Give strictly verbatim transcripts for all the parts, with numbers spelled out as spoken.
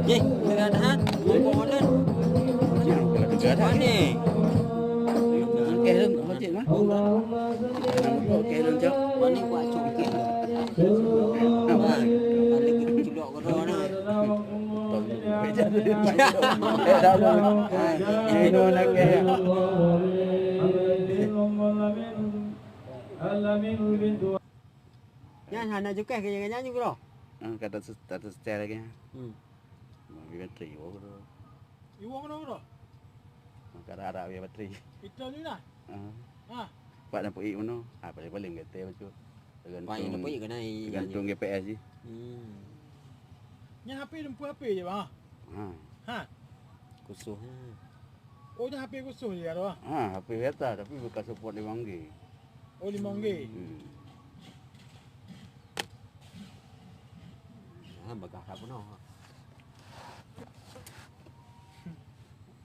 Jih, istirahat. Mumpung ulun. Mana? Okey, lôn, cok. Mana buat cok? Apa? Balik ke culok ke mana? Ini nak ke. Alamin bin Tuhan. Nyan hana cukai keu nyan, nyan, Bro. Ah, kata sus-, kata setel lagi. Hmm. Mau beli bateri, oh, Bro. Iwoe keunoe, Bro? Maka harap-harap beli bateri. Itu ni lah. Ah. Ah. Pak dapat ik mana? Ah, paling-paling kata bacut. Pak yang dapat ik kena i-, tergantung G P S je. Hmm. Nyan H P, lampu H P je, Bang? Ha. Ha. Khusus, ha. Oh, nyan H P khusus je, Bang? Ha, H P biasa, tapi bukan support lima G. Oh, lima G. Hmm. Nah, bagah tak penuh.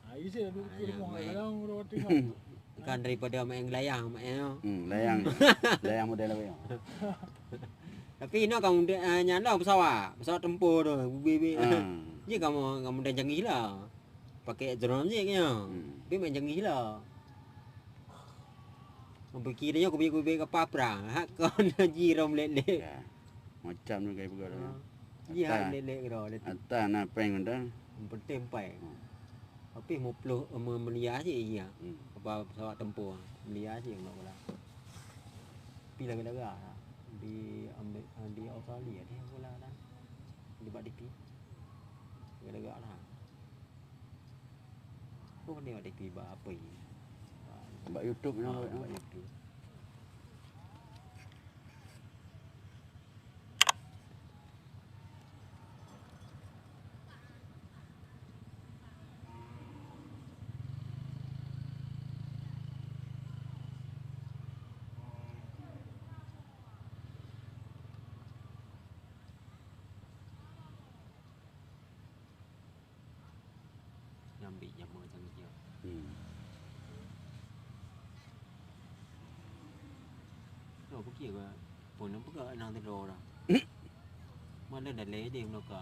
Ah, isi dah duduk Ah, di rumah, main. Kadang orang tengok. Kan daripada main gelayang, main tu. Hmm, layang. Layang model apa ya? Tapi inoe kamu de-, ah, nyan lah pesawat, pesawat tempur tu, bubé-bubé. Ah. Jadi kamu, kamu dah canggih lah. Pakai drone je kan. Hmm. Tapi main canggih lah. Pikir dia kubit-kubit kapal perang. Hak kau na ji rom lek-lek. Ya. Macam ni gaya peugah tu. Ha. Ji hak lek-lek kira. Ata na peng dah. Yang penting pai. Hmm. Tapi muploh, me-, meliah je iya. Hmm. Kapal pesawat tempur. Meliah je nak bola. Tapi lagak-lagak lah. Di ambil, di Australia dia bola dah. Di bak D P. Lagak-lagak lah. Oh, ni ada tiba apa ini? Bak YouTube ni, ah, bak YouTube. Ngambil jama macam dia. Hmm. Lo, pikir ke? Pun nampak ke nang tedor dah. Mana dah leh deh, meunoe ka.